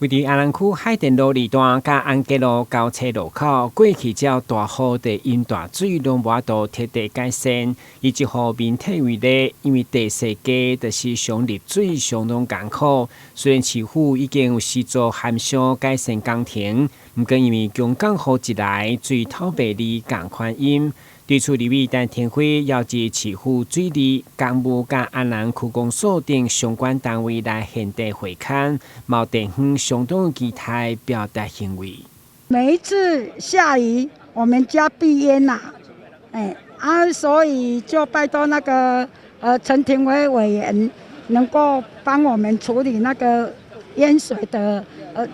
位佇安南區海淀路二段佮安吉路交叉路口，過去只要大雨就淹大水，攏無法度徹底改善。以這雨面體為例，因為地勢低，就是上入水相當艱苦。雖然市府已經有施做涵箱改善工程，毋過因為強降雨一來，水透袂離仝款淹。對此，立委陳亭妃要求市府水利、工務佮安南區公所等相關單位來現地會勘，嘛地方相當期待表達認為。每一次下雨，我們家必淹呐，哎啊，所以就拜託那個陳亭妃委員能夠幫我們處理那個淹水的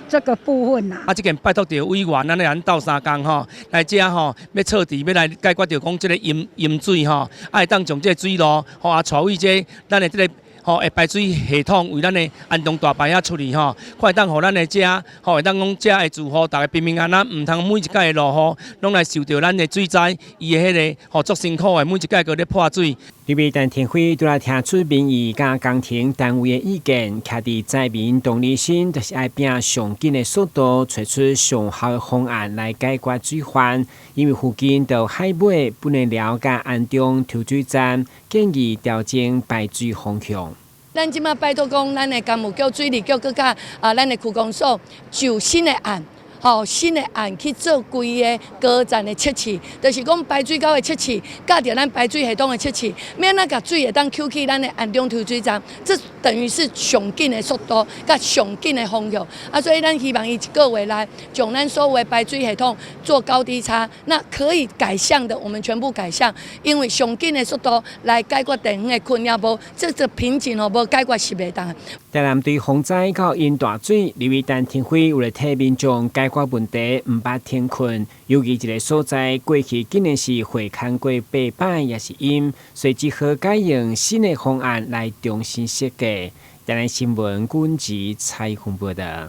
這個部分啦。啊，這件拜託著委員，咱來鬥相共吼，來遮吼，欲徹底欲來解決著講這個淹淹水吼，啊會當將這個水路吼啊，帶位這咱的這個吼會排水系統為咱的安中大排遐出去吼，看會當予咱的遮吼會當講遮的住戶，逐家平平安安，毋通每一擺的落雨，攏來受著咱的水災，伊的彼個吼足辛苦的，每一擺閣咧破水。立委陳亭妃拄來聽取民意佮工程單位的意見，徛佇災民同理心，就是愛拚上緊的速度，揣出上好的方案來解決水患。因為附近著海尾、不能寮佮安中抽水站，建議調整排水方向。咱這馬拜託講，咱的工務局、水利局，閣佮啊，咱的區公所就新的案。吼，新的案去做規个高站的測試，就是講排水溝的測試，佮著咱排水系統的測試，欲按怎共水會當抾去咱的安中抽水站，這等於是上緊的速度，佮上緊的方向。啊，所以咱希望伊一個月內，將咱所有的排水系統做高低差，那可以改善的，我們全部改善，因為上緊的速度來解決地方的困擾，無這個瓶頸吼，無解決是袂當。台南對洪災到淹大水，立委陳亭妃為了替民眾解決問題，毋捌停睏。尤其這个所在過去竟然是會勘過八擺，也是淹，所以只好改用新的方案來重新設計。台南新聞軍籍採訪報道。